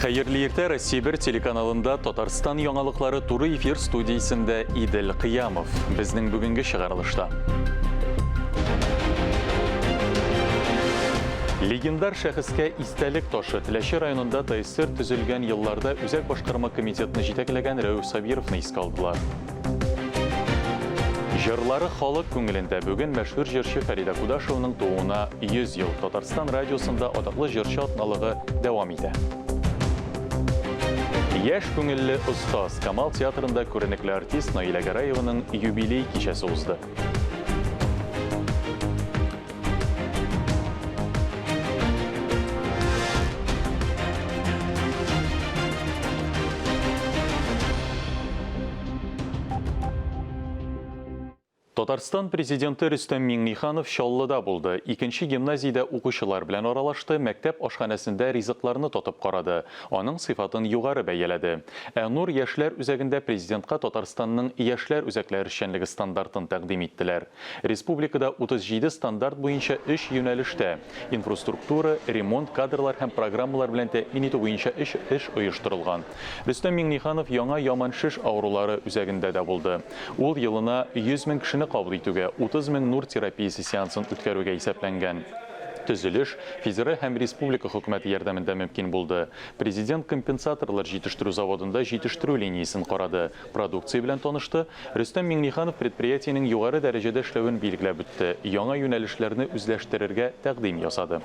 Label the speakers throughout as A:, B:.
A: Хәерле иртә, Россия 1 телеканалында Татарстан яңалыклары туры эфир студиясендә Идел Кыямов. Безнең бүгенге чыгарылышта. Легендар шәхескә истәлек ташы Теләче районында ТСР төзелгән елларда Үзәк башкарма комитетны җитәкләгән Рәүф Сабировны искә алдылар. Җырлары халык күңелендә. Бүген мәшһүр җырчы Фәридә Кудашеваның тууына 100 ел. Татарстан радиосында атаклы җырчы атналыгы дәвам итә. Яшь күңелле остаз Камал театрында күренекле артист Наилә Гәрәеваның юбилей кичәсе узды. Татарстан Президенты Рөстәм Миңнеханов Чаллыда булды. Икенче гимназиядә укучылар белән аралашты, мәктәп ашханәсендә ризыкларны татып карады, аның сыйфатын югары бәяләде. Ә Нур яшьләр үзәгендә Президентка Татарстанның яшьләр үзәкләре эшчәнлеге стандартын тәкъдим иттеләр. Республикада 37 стандарт буенча өч юнәлештә, инфраструктура, ремонт, кадрлар һәм программалар белән тәэмин итү буенча өч эш оештырылган. Рөстәм Миңнеханов яңа яман шеш авырулары үзәгендә дә булды. Ул елына 100 мең кешене кабул итүгә, 30 мең нур терапиясе сеансын үткәрүгә исәпләнгән. Төзелеш федераль һәм республика хөкүмәте ярдәмендә мөмкин булды. Президент компенсаторлар җитештерү заводында җитештерү линиясен карады. Продукция белән танышты. Рөстәм Миңнеханов предприятиенең югары дәрәҗәдә эшләвен билгеләп үтте, яңа юнәлешләрне үзләштерергә тәкъдим ясады.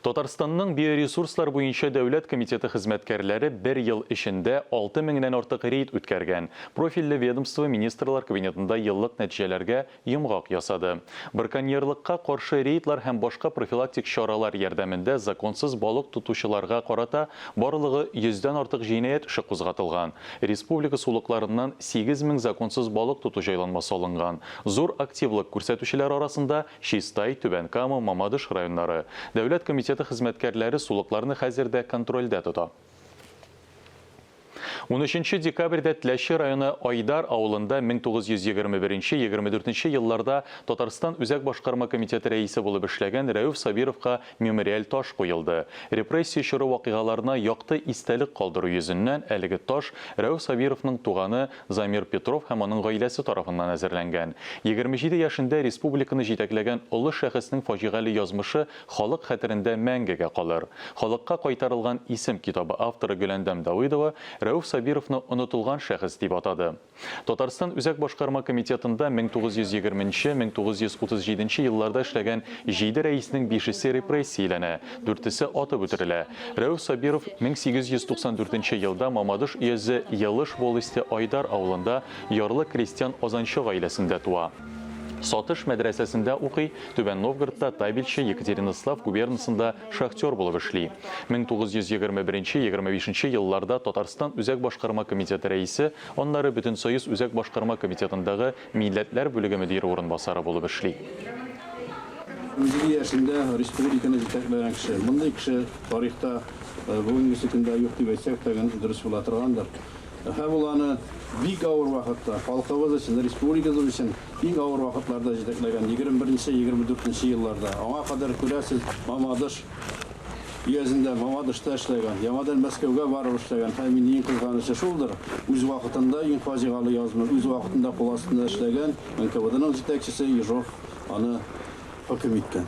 A: Татарстанның Биоресурслар буенча дәүләт комитеты хезмәткәрләре бер ел эчендә 6 меңнән артык рейд үткәргән. Профильле ведомство Министрлар Кабинетында еллык нәтиҗәләргә йомгак ясады. Браконьерлыкка каршы рейдлар һәм башка профилактик чаралар ярдәмендә законсыз балык тотучыларга карата барлыгы йөздән артык җинаять эше кузгатылган. Республика сулыкларыннан 8000 законсыз балык тоту җайланмасы алынган. Зур активлык күрсәтүчеләр арасында, Чистай, Түбән Кама, Мамадыш районнары. Дәүләт комитеты хезмәткәрләре сулыкларны хәзер дә контрольдә тота. Унөченче декабрьдә Теләче районы Айдар авылында 1921-24 елларда Татарстан Үзәк башкарма комитеты рәисе булып эшләгән Рәүф Сабировка мемориаль таш куелды. Репрессия чоры вакыйгаларына якты истәлек калдыру йөзеннән әлеге таш Рәүф Сабировның туганы Замир Петров һәм аның гаиләсе тарафыннан әзерләнгән. 27 яшендә республиканы җитәкләгән олы шәхеснең фаҗигале язмышы халык хәтерендә мәңгегә калыр. Халыкка кайтарылган исем китабы авторы Гөләндәм Давыдова Рәүф Сабировны онытылган шәхес дип атады. Татарстан Үзәк башкарма комитетында 1920 нче, 1937 нче елларда эшләгән җиде рәиснең бишесе репрессияләнә, дүртесе атып үтерелә. Рәүф Сабиров 1894 нче елда Мамадыш өязе Елыш волосте Айдар авылында ярлы крестьян-азанчы гаиләсендә туа. Сатыш мәдрәсәсендә укый, Түбән Новгородта табельче, Екатеринослав губернасында шахтер булып эшли. 1921-25 нче елларда Татарстан Үзәк башкарма комитеты рәисе, аннары Бөтенсоюз Үзәк башкарма комитетындагы милләтләр бүлеге мөдире урынбасары булып эшли.
B: 17 яшендә республиканы җитәкләгән кеше. Мондый кеше тарихта бүгенгесе көндә юк дип әйтсәк тә дөрес була торгандыр. Һәм ул аны бик авыр вакытта, халкыбыз өчен, республикабыз өчен иң авыр вакытларда җитәкләгән, 21 нче, 24 нче елларда. Аңа кадәр, күрәсез, Мамадыш өязендә, Мамадышта эшләгән, яңадан Мәскәүгә барып эшләгән. Һәм инде иң кызганычы шулдыр, үз вакытында, иң фаҗигале язмыш, үз вакытында кул астында эшләгән НКВДның җитәкчесе Ежов аны хөкем иткән.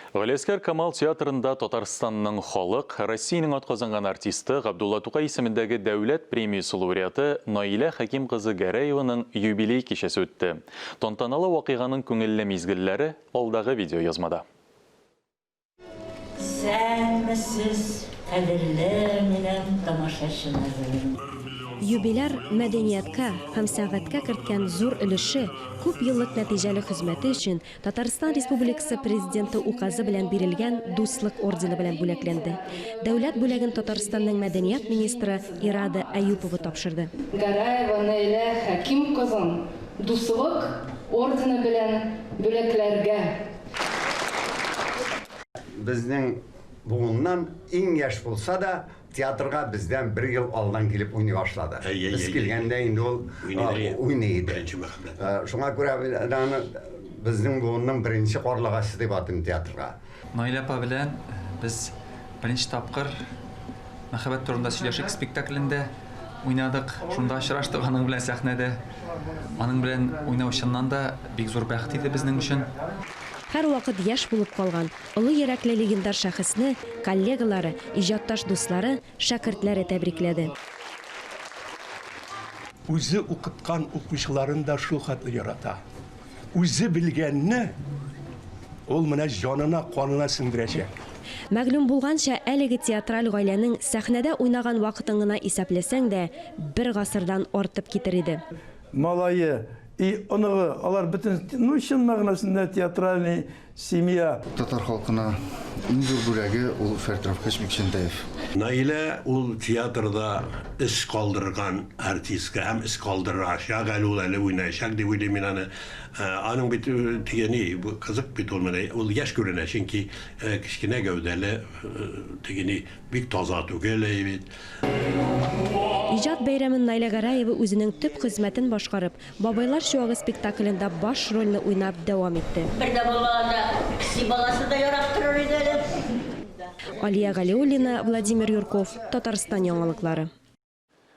A: Галиәсгар Камал театрында Татарстанның халык, Россиянең атказанган артисты, Габдулла Тукай исемендәге дәүләт премиясе лауреаты Наилә Хәким кызы Гәрәеваның юбилей кичәсе үтте. Тантаналы вакыйганың күңелле мизгелләре алдагы видеоязмада.
C: Исәнмесез, кадерле минем тамашачыларым!
D: Юбиляр мәдәниятка һәм сәнгатькә керткән зур өлеше, күп еллык нәтиҗәле хезмәте өчен Татарстан Республикасы Президенты Указы белән бирелгән Дуслык ордены белән бүләкләнде. Дәүләт бүләген Татарстанның мәдәният министры Ирада Әюпова тапшырды.
E: Гараева Наилә Хәким кызын Дуслык ордены белән бүләкләргә.
F: Безнең буыннан иң яшь булса да, Театрга бездән бер ел алдан килеп уйный башлады. Без килгәндә инде ул уйный иде. Шуңа күрә мин аны безнең буынның беренче карлыгачы дип атыйм театрга.
G: Наилә апа белән без Беренче тапкыр Мәхәббәт турында сөйләшик спектаклендә уйнадык. Шунда очраштык аның белән сәхнәдә. Аның белән уйнау чыннан да бик зур бәхет иде безнең өчен.
D: Һәрвакыт яшь булып калган, олы йөрәкле легендар шәхесне коллегалары, иҗатташ дуслары, шәкертләре тәбрикләде.
H: Үзе укыткан укучыларын да шул хәтле ярата. Үзе белгәнне ул менә җанына, канына сеңдерәчәк.
D: Мәгълүм булганча, әлеге театраль гаиләнең сәхнәдә уйнаган вакытын гына исәпләсәң дә, бер гасырдан артып китер иде.
I: Малае и оныгы, алар бөтен, ну, чын мәгънәсендә театральный семья.
J: Татар халкына иң зур бүләге ул Фәрит Рафкатьевич Бикчәнтәев.
K: Наилә ул театрда эз калдырган артистка һәм эз калдырачак әле ул әле уйнаячак дип уйлыйм мин аны. Аның бит теге ни кызык бит ул менә ул яшь күренә чөнки кечкенә гәүдәле теге ни бик таза түгел әй бит.
D: Иҗат бәйрәмен Наилә Гәрәева үзенең төп хезмәтен башкарып, Бабайлар чуагы спектаклендә баш рольне уйнап дәвам итте.
C: Бер дә булмаганда, песи баласы да ярап торыр иде әле.
D: Алия Галиуллина, Владимир Юрков, Татарстан яңалыклары.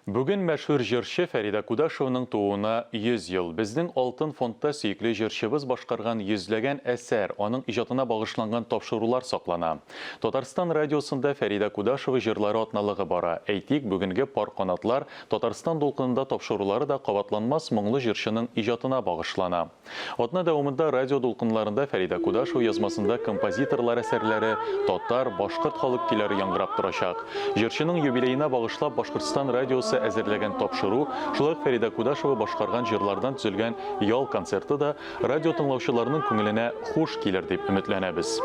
A: Бүген мәшһүр җырчы Фәридә Кудашеваның тууына 100 ел. Безнең Алтын фондта сөекле җырчыбыз башкарган йөзләгән әсәр, аның иҗатына багышланган тапшырулар саклана. Татарстан радиосында Фәридә Кудашева җырлары атналыгы бара. Әйтик, бүгенге Пар канатлар Татарстан дулкынында тапшырулары да кабатланмас моңлы җырчының иҗатына багышлана. Атна дәвамында радио дулкынларында Фәридә Кудашева язмасында композиторлар әсәрләре, татар, башкорт халык көйләре яңгырап торачак. Җырчының юбилеена багышлап Башкортстан радиосы әзерләгән тапшыру, шулай ук Фәридә Кудашева башкарган җырлардан төзелгән ял концерты да радио тыңлаучыларның күңеленә хуш килер дип өметләнәбез.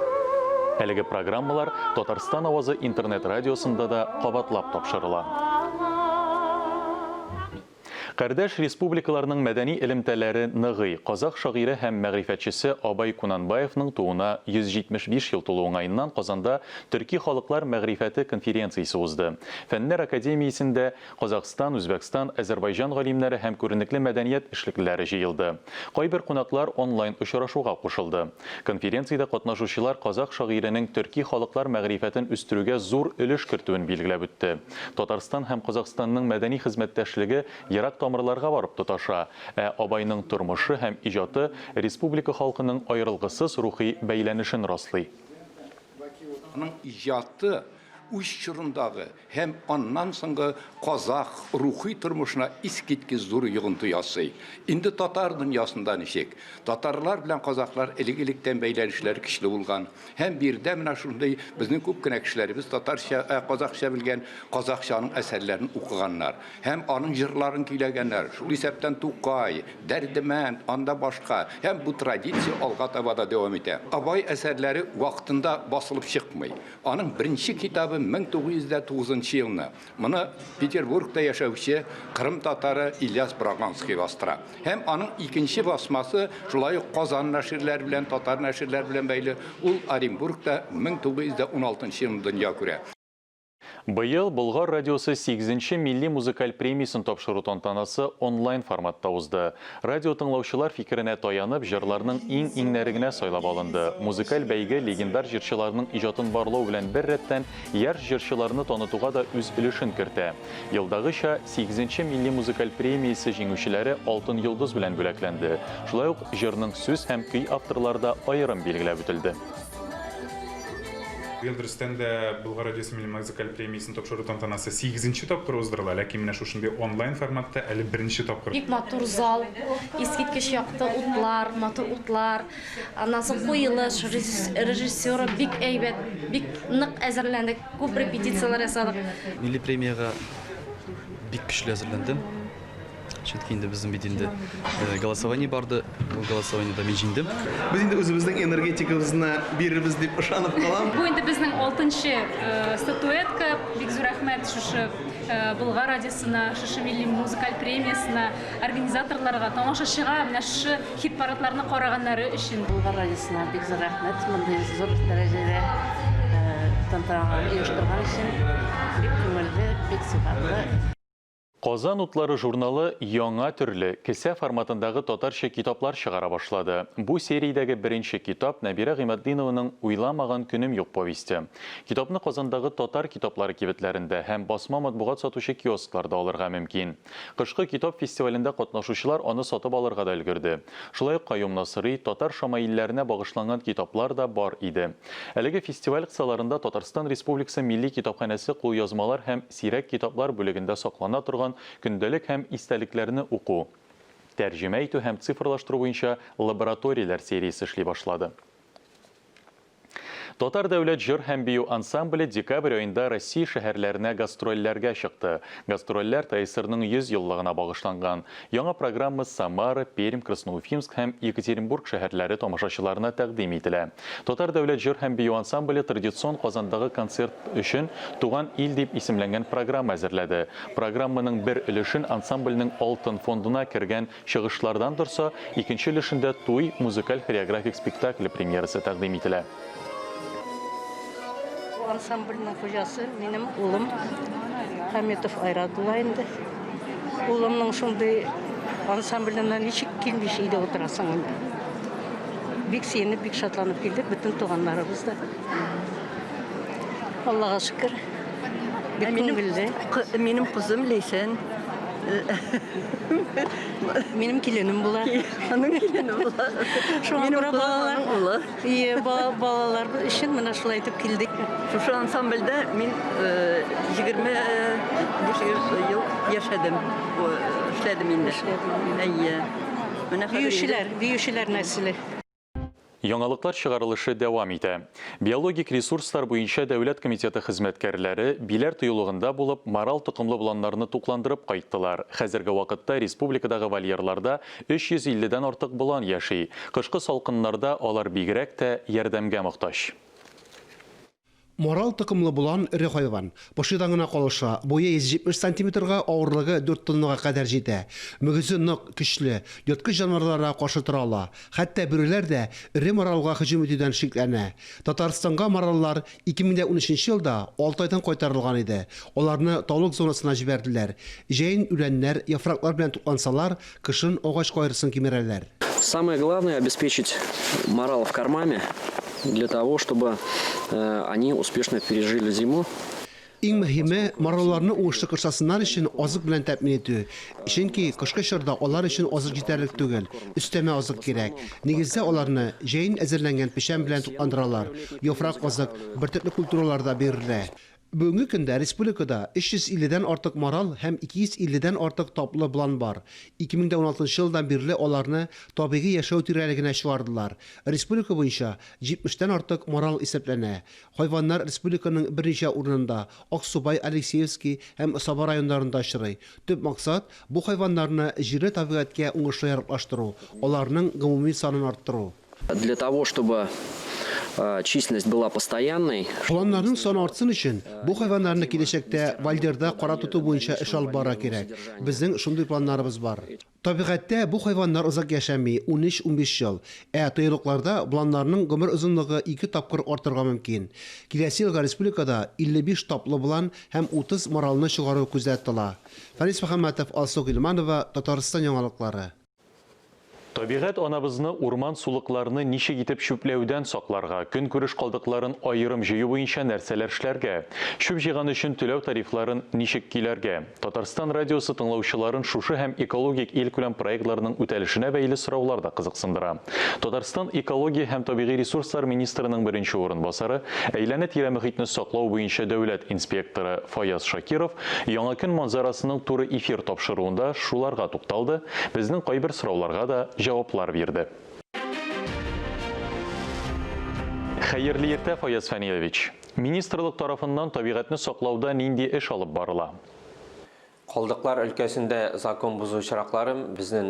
A: Әлеге программалар Татарстан авазы интернет-радиосында да кабатлап тапшырыла. Кардәш республикаларның мәдәни элемтәләре ныгый. Казах шагыйре һәм мәгърифәтчесе Абай Кунанбаевның тууына 175 ел тулу уңаеннан Казанда Төрки халыклар мәгърифәте конференциясе узды. Фәннәр академиясендә Казахстан, Үзбәкстан, Әзербайҗан галимнәре һәм күренекле мәдәният эшлеклеләре җыелды. Кайбер кунаклар онлайн очрашуга кушылды. Конференциядә катнашучылар казах шагыйренең төрки халыклар мәгърифәтен үстерүгә зур өлеш кертүен билгеләп үтте. Татарстан һәм Казахстанның мәдәни хезмәттәшлеге ерак тамырларга барып тоташа, ә Абайның тормышы һәм иҗаты республика халкының аерылгысыз рухи бәйләнешен раслый.
L: Аның иҗаты үз чорындагы һәм аннан соңгы казах рухи тормышына искиткеч зур йогынты ясый. Инде татар дөньясында ничек? Татарлар белән казахлар элек-электән бәйләнешләре көчле булган. Һәм биредә менә шундый безнең күп кенә кешеләребез татарча, ә, казахча белгән, казахча аның әсәрләрен укыганнар. Һәм аның җырларын көйләгәннәр. Шул исәптән Тукай, Дәрдемәнд, анда башка. Һәм бу традиция алга таба да дәвам итә. Абай әсәрләре вакытында басылып чыкмый. Аның беренче китабы 1909 нчы елны. Моны Петербургта яшәүче кырым татары Ильяс Браганский бастыра. Һәм аның икенче басмасы шулай ук Казан нәширләре белән, татар нәширләре белән бәйле, ул Оренбургта 1916 нчы елны дөнья күрә.
A: Быел Болгар радиосы сигезенче милли музыкаль премиясен тапшыру тантанасы онлайн форматта узды. Радио тыңлаучылар фикеренә таянып, җырларның иң-иңнәре генә сайлап алынды. Музыкаль бәйге легендар җырчыларның иҗатын барлау белән беррәттән, яшь җырчыларны танытуга да үз өлешен кертә. Елдагыча, сигезенче милли музыкаль премиясе җиңүчеләре Алтын йолдыз белән бүләкләнде. Шулай ук җырның сүз һәм көй авторлары да аерым билгеләп үтелде.
M: Быел дөрестән дә Болгар радиосы милли музыкаль премиясен тапшыру тантанасы сигезенче тапкыр уздырыла, ләкин менә шушындый онлайн форматта әле беренче тапкыр.
E: Бик матур зал, искиткеч якты утлар, матур утлар. Аннан соң куелыш, режиссеры бик әйбәт, бик нык әзерләндек, күп репетицияләр ясадык.
G: Милли премиягә бик көчле әзерләндем. Чөнки инде безнең бит инде э, голосование барды. Ул голосованиедә мин җиңдем.
N: Без инде үзебезнең энергетикабызны бирербез дип ышанып калам.
O: Бу инде безнең алтынчы э, статуэтка. Бик зур рәхмәт шушы э, Болгар радиосына, шушы милли музыкаль премиясенә, организаторларга, тамашачыга менә шушы хит-парадларны караганнары өчен.
P: Болгар радиосына бик зур рәхмәт мондый зур дәрәҗәдә тантананы оештырган өчен. Бик күңелле, бик сыйфатлы.
A: Казан утлары журналы яңа төрле, кесә форматындагы татарча китаплар чыгара башлады. Бу сериядәге беренче китап, Нәбирә Гыйматдинованың Уйламаган көнем юк повесте. Китапны Казандагы татар китаплары кибетләрендә һәм басма матбугат сатучы киоскларда алырга мөмкин. Кышкы китап фестивалендә катнашучылар аны сатып алырга да өлгерде. Шулай ук Каюм Насыйри, татар шамаилләренә багышланган китаплар да бар иде. Әлеге фестиваль кысаларында Татарстан Республикасы Милли китапханәсе кулъязмалар һәм сирәк китаплар бүлегендә саклана торган көндәлек һәм истәлекләрне уку, тәрҗемә итү һәм цифрлаштыру буенча лабораторияләр сериясе эшли башлады. Татар дәүләт җыр һәм бию ансамбле декабрь аенда Россия шәһәрләренә гастрольләргә чыкты. Гастрольләр ТАССРның 100 еллыгына багышланган. Яңа программа Самара, Пермь, Красноуфимск һәм Екатеринбург шәһәрләре тамашачыларына тәкъдим ителә. Татар дәүләт җыр һәм бию ансамбле традицион Казандагы концерт өчен Туган ил дип исемләнгән программа әзерләде. Программаның бер өлешен ансамбльнең алтын фондына кергән чыгышлардан торса, икенче өлешендә Туй музыкаль-хореографик спектакле премьерасы тәкъдим ителә.
P: Бу ансамбльнең хуҗасы минем улым Хаметов Айрат була инде. Улымның шундый ансамбленә ничек килмичә өйдә утырасың инде. Бик сөенеп, бик шатланып килдек, бөтен туганнарыбыз да. Аллага шөкер. Бик күңелле.
Q: Минем кызым Ләйсән.
P: Минем киленем була.
Q: Аның килене була.
P: Шуңа күрә балалар,
Q: улы.
P: Ие, балалар өчен менә шулай итеп килдек.
Q: Шушы ансамбльдә мин 25 ел яшәдем, эшләдем инде. Әйе.
P: Менә хәзер Биючеләр, биючеләр нәселе.
A: Яңалыклар чыгарылышы дәвам итә. Биологик ресурслар буенча дәүләт комитеты хезмәткәрләре Биләр тыюлыгында булып, марал токымлы боланнарны тукландырып кайттылар. Хәзерге вакытта республикадагы вольерларда 350 дән артык болан яши. Кышкы салкыннарда алар бигрәк тә ярдәмгә мохтаҗ.
R: Марал токымлы болан, эре хайван. Пошидан гына калыша, буе 170 сантиметрга, авырлыгы 4 тоннага кадәр җитә. Мөгезе нык, көчле, ерткыч җанварларга каршы тора ала. Хәтта бүреләр дә эре маралга һөҗүм итүдән шикләнә. Татарстанга мараллар 2013 елда Алтайдан кайтарылган иде. Аларны таулык зонасына җибәрделәр. Җәен үләннәр, яфраклар белән туклансалар, кышын агач кайрысын кимерәләр.
S: Самое главное обеспечить маралов кормами для того, чтобы э, они успешно пережили зиму.
R: Иң мөһиме, маралларны уңышлы кышласыннар өчен азык белән тәэмин итү. Чөнки кышкы чорда алар өчен азык җитәрлек түгел, өстәмә азык кирәк. Нигездә аларны җәен әзерләнгән печән белән тукландыралар. Яфрак азык, бөртекле культуралар да бирелә. Бүгенге көндә республикада 350 дән артык марал һәм 250 дән артык таплы болан бар. 2016 елдан бирле аларны табигый яшәү тирәлегенә чыгардылар. Республика буенча 70 тән артык марал исәпләнә. Хайваннар республиканың берничә урынында, Аксубай, Алексеевский һәм Саба районнарында очрый. Төп максат, бу хайваннарны җирле табигатькә уңышлы яраклаштыру, аларның гомуми санын арттыру.
S: Для того, чтобы численность была постоянной.
R: Боланнарның саны артсын өчен, бу хайваннарны киләчәктә вольерда карап тоту буенча эш алып барырга кирәк. Безнең шундый планнарыбыз бар. Табигатьтә бу хайваннар озак яшәми, унөч-унбиш ел. Ә тыюлыкларда боланнарның гомер озынлыгы ике тапкыр артырга мөмкин. Киләсе елга республикада 55 таплы болан һәм 30 маралны чыгару күздә тотыла. Фәнис Мөхәммәтов, Алсу Гыйльманова, Татарстан яңалыклары.
A: Табигать анабызны урман-сулыкларны ничек итеп чүпләүдән сакларга, көнкүреш калдыкларын аерым җыю буенча нәрсәләр эшләргә? Чүп җыйган өчен түләү тарифларын ничек көйләргә? Татарстан радиосы тыңлаучыларын шушы һәм экологик илкүләм проектларның үтәлешенә бәйле сораулар да кызыксындыра. Татарстан экология һәм табигый ресурслар министрының беренче урынбасары, әйләнә-тирә мохитне саклау буенча дәүләт инспекторы Фаяз Шакиров Яңа көн манзарасының туры эфир тапшыруында шуларга тукталды, безнең кайбер сорауларга да җаваплар бирде. Хәерле иртә, Фаяз Фәнилович! Министрлык тарафыннан табигатьне саклауда нинди эш алып барыла?
T: Калдыклар өлкәсендә закон бозу очраклары безнең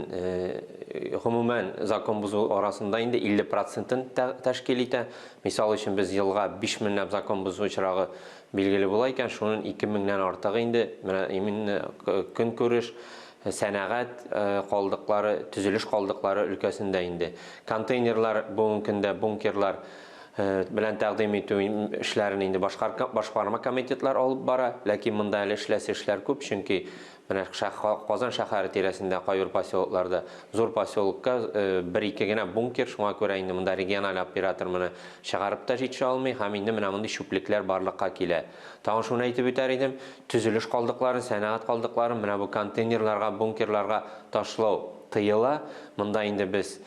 T: гомумән закон бозу арасында инде 50 процентын тәшкил итә. Мисал өчен, без елга 5 меңләп закон бозу очрагы Билгеле була икән, шунын 2 меңнән артыгы инде менә именно көнкүреш, сәнәгать калдыклары, төзелеш калдыклары өлкәсендә инде. Контейнерлар бүгенге көндә бункерлар белән тәкъдим итү эшләрен инде башкарма комитетлар алып бара. Ләкин монда әле эшләсе эшләр күп, чөнки Менә Казан шәһәре тирәсендә кайбер поселокларда зур поселокка бер-ике генә бункер, шуңа күрә инде монда региональ оператор моны чыгарып та җитешә алмый һәм инде менә мондый чүплекләр барлыкка килә. Тагын шуны әйтеп үтәр идем, төзелеш калдыкларын, сәнәгать калдыкларын менә бу контейнерларга, бункерларга ташлау тыела. Монда инде без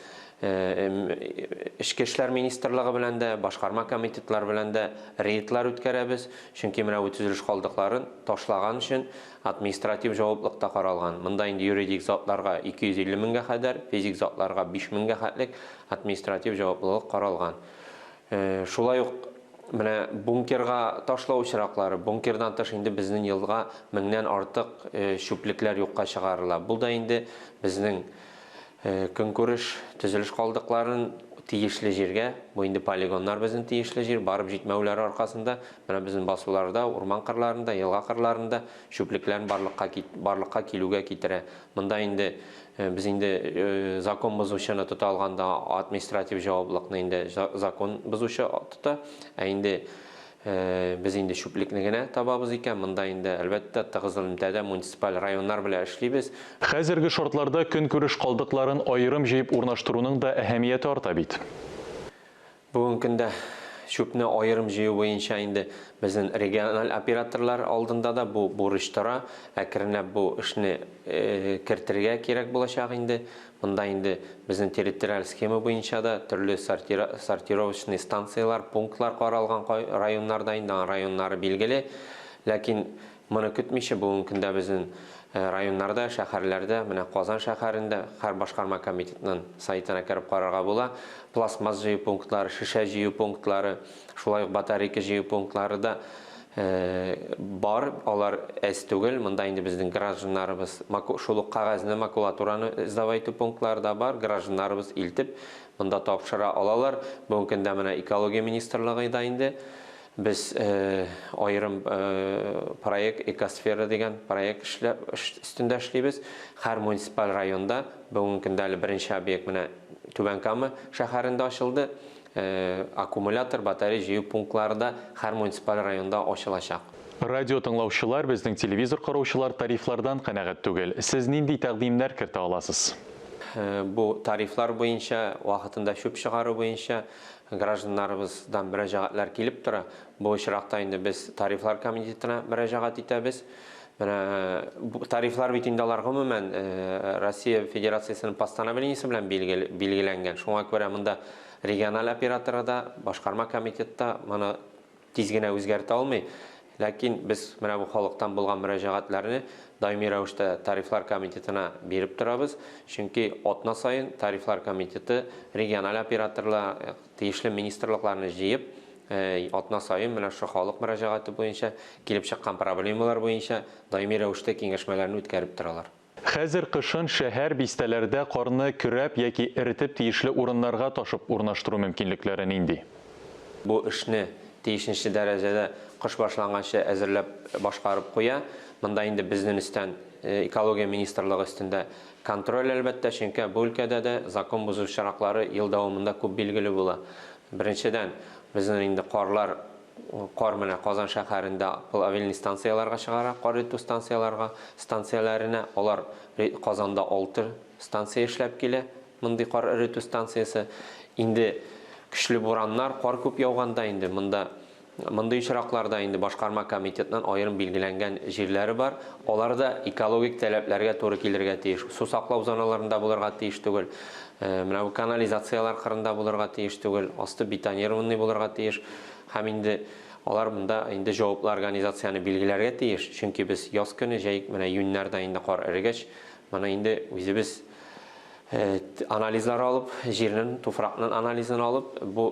T: Эчке эшләр министрлыгы белән дә, башкарма комитетлар белән дә рейдлар үткәрәбез. Чөнки менә бу төзелеш калдыкларын ташлаган өчен административ җаваплык та каралган. Монда инде юридик затларга 250 меңгә кадәр, физик затларга 5 меңгә хәтлек административ җаваплылык каралган. Шулай ук менә бункерга ташлау очраклары, бункердан тыш инде безнең елга меңнән артык чүплекләр юкка чыгарыла. Бу да инде безнең Көнкүреш төзелеш калдыкларын тиешле җиргә, бу инде полигоннар безнең тиешле җир, барып җитмәүләре аркасында, менә безнең басуларда, урман кырларында, елга кырларында чүплекләрнең барлыкка барлыкка килүгә китерә. Монда инде без инде закон бозучыны тота алганда административ җаваплыкны инде закон бозучы тота, ә инде Без инде чүплекне генә табабыз икән, монда инде, әлбәттә, тыгыз элемтәдә муниципаль районнар белән эшлибез.
A: Хәзерге шартларда көнкүреш калдыкларын аерым җыеп урнаштыруның да әһәмияте арта бит.
T: Бүгенге көндә чүпне аерым җыю буенча инде безнең региональ операторлар алдында да бу бурыч тора. Әкренләп бу эшне кертергә кирәк булачак инде. Монда инде безнең территориаль схема буенча да төрле сортировочный станцияләр, пунктлар каралган районнарда инде, аның районнары билгеле. Ләкин моны көтмичә, бүгенге көндә безнең районнарда, шәһәрләрдә, менә Казан шәһәрендә һәр башкарма комитетның сайтына кереп карарга була, пластмасс җыю пунктлары, шешә җыю пунктлары, шулай ук батарейка җыю пунктлары да Бар, алар әз түгел. Монда инде безнең гражданнарыбыз шул ук кәгазьне, макулатураны сдавать итү пунктлары да бар. Гражданнарыбыз илтеп, монда тапшыра алалар. Бүгенге көндә менә экология министрлыгы да инде без аерым проект Экосфера дигән проект эшләп өстендә эшлибез. Һәр муниципаль районда бүгенге көндә әле беренче объект менә Түбән Кама шәһәрендә ачылды. Аккумулятор, батарея җыю пунктлары да һәр муниципаль районда ачылачак.
A: Радио тыңлаучылар, безнең телевизор караучылар тарифлардан канәгать түгел. Сез нинди тәкъдимнәр кертә аласыз?
T: Бу тарифлар буенча, вакытында чүп чыгару буенча гражданнарыбыздан мөрәҗәгатьләр килеп тора. Бу очракта инде без тарифлар комитетына мөрәҗәгать итәбез. Менә тарифлар бит инде алар гомумән Россия Федерациясенең постановлениесе белән билгеләнгән. Шуңа күрә монда региональ операторы да, башкарма комитет та моны тиз генә үзгәртә алмый. Ләкин без менә бу халыктан булган мөрәҗәгатьләрне даими рәвештә тарифлар комитетына биреп торабыз. Чөнки атна саен тарифлар комитеты региональ операторлар, тиешле министрлыкларны җыеп, Атна саен менә шушы халык мөрәҗәгате буенча, килеп чыккан проблемалар буенча даими рәвештә киңәшмәләрне үткәреп торалар.
A: Хәзер кышын шәһәр, бистәләрдә карны көрәп яки эретеп тиешле урыннарга ташып урнаштыру мөмкинлекләре нинди?
T: Бу эшне тиешенче дәрәҗәдә кыш башланганчы әзерләп, башкарып куя. Монда инде безнен өстән, Экология министрлыгы өстендә контроль, әлбәттә, чөнки бу өлкәдә дә закон бозу очраклары ел дәвамында күп билгеле була. Беренчедән, безнең инде карлар, кар менә Казан шәһәрендә плавильный станцияләргә чыгара, кар эретү станцияләргә, станцияләренә. Алар Казанда алты станция эшләп килә, мондый кар эретү станциясе. Инде көчле бураннар, кар күп яуганда инде монда Мондый очракларда инде башкарма комитетның аерым билгеләнгән җирләре бар. Алар да экологик таләпләргә туры килергә тиеш. Су саклау зоналарында булырга тиеш түгел. Менә бу канализацияләр кырында булырга тиеш түгел. Асты бетонированный булырга тиеш. Һәм инде алар монда инде җаваплы организацияне билгеләргә тиеш. Чөнки без яз көне, җәй, менә июньнәрдә инде кар эрегәч, моны инде үзебез Анализлар алып, җирнең, туфракның анализын алып, бу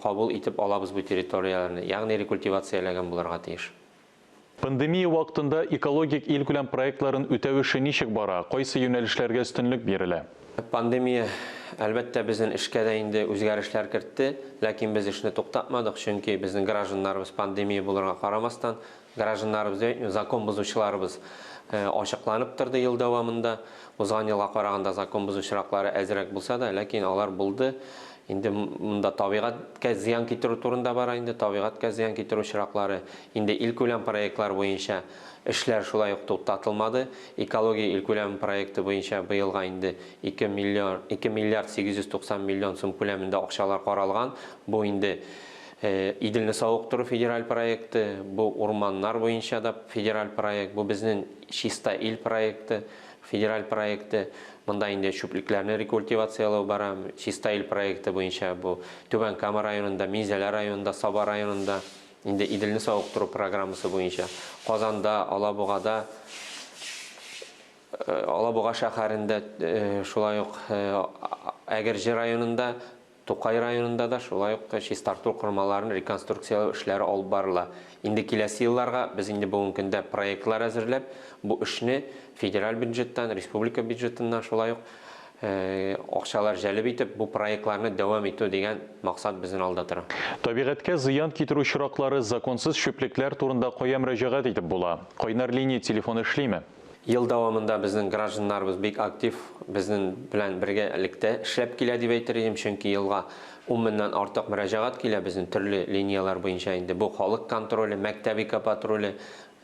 T: кабул итеп алабыз бу территорияләрне, ягъни рекультивацияләгән булырга тиеш.
A: Пандемия вакытында экологик илкүләм проектларын үтәү эше ничек бара, кайсы юнәлешләргә өстенлек бирелә?
T: Пандемия, әлбәттә, безнең эшкә дә инде үзгәрешләр кертте, ләкин без эшне туктатмадык, чөнки безнең гражданнарыбыз пандемия булырга карамастан, гражданнарыбыз дип әйтмим, закон бозучыларыбыз ачыкланып торды ел дәвамында. Узган елга караганда закон бозу очраклары әзрәк булса да, ләкин алар булды. Инде монда табигатькә зыян китерү турында бара инде, табигатькә зыян китерү очраклары. Инде илкүләм проектлар буенча эшләр шулай ук туктатылмады. Экология илкүләм проекты буенча быелга инде 2 миллион, 2 миллиард 890 миллион сум күләмендә акчалар каралган. Бу инде Иделне савыктыру федераль проекты, бу урманнар буенча да федераль проект, бу безнең Чиста ил проекты, федераль проекты. Монда инде чүплекләрне рекультивацияләү бара. Чиста ил проекты буенча бу Түбән Кама районында, Минзәлә районында, Саба районында инде Иделне савыктыру программасы буенча Казанда, Алабугада, Алабуга шәһәрендә, шулай ук Әгерҗе районында Тукай районында да шулай ук чистарту кормаларын реконструкцияләү эшләре алып барыла. Инде киләсе елларга без инде бүгенге көндә проектлар әзерләп, бу эшне федераль бюджеттан, республика бюджетыннан шулай ук акчалар җәлеп итеп, бу проектларны дәвам итү дигән максат безнең алда тора.
A: Табигатькә зыян китерү очраклары, законсыз чүплекләр турында кая мөрәҗәгать итеп була? Кайнар линия телефоны эшлиме?
T: Ел дәвамында безнең гражданнарыбыз бик актив, безнең белән бергәлектә эшләп килә дип әйтер идем, чөнки елга ун меңнән артык мөрәҗәгать килә безнең төрле линияләр буенча инде. Бу халык контроле, мәктәп экопатруле,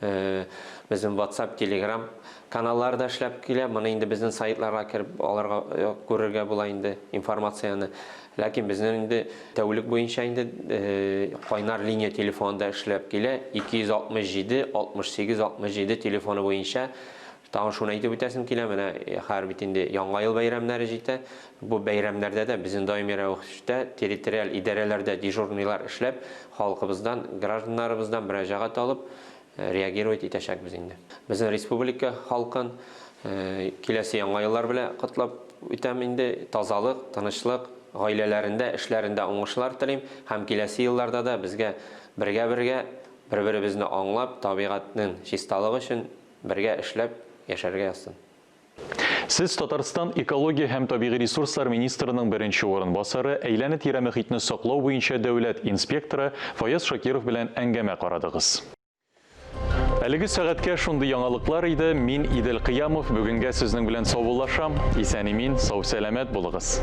T: безнең WhatsApp, Telegram каналлары да эшләп килә. Моны инде безнең сайтларга кереп алырга, күрергә була инде информацияне. Ләкин безнең инде тәүлек буенча инде кайнар линия телефоны да эшләп килә. 267 68 67 телефоны буенча. Тагын шуны әйтеп үтәсем килә, менә хәзер бит инде Яңа ел бәйрәмнәре җитә. Бу бәйрәмнәрдә дә безнең даими рәвештә территориаль идарәләрдә дежурныйлар эшләп, халкыбыздан, гражданнарыбыздан мөрәҗәгать алып, реагировать итәчәкбез инде. Безнең республика халкын киләсе Яңа еллар белән котлап үтәм инде. Тазалык, тынычлык, гаиләләрендә, эшләрендә уңышлар телим һәм киләсе елларда да безгә бергә-бергә, бер-беребезне аңлап, табигатьнең чисталыгы өчен бергә эшләп яшәргә язсын.
A: Сез Татарстан экология һәм табигый ресурслар министрының беренче урынбасары, әйләнә-тирә мөхитне саклау буенча дәүләт инспекторы Фаяз Шакиров белән әңгәмә карадыгыз. Әлеге сәгатькә шундый яңалыклар иде. Мин Идел Кыямов бүгенгә сезнең белән саубуллашам. Исән-имин, сау-сәламәт булыгыз.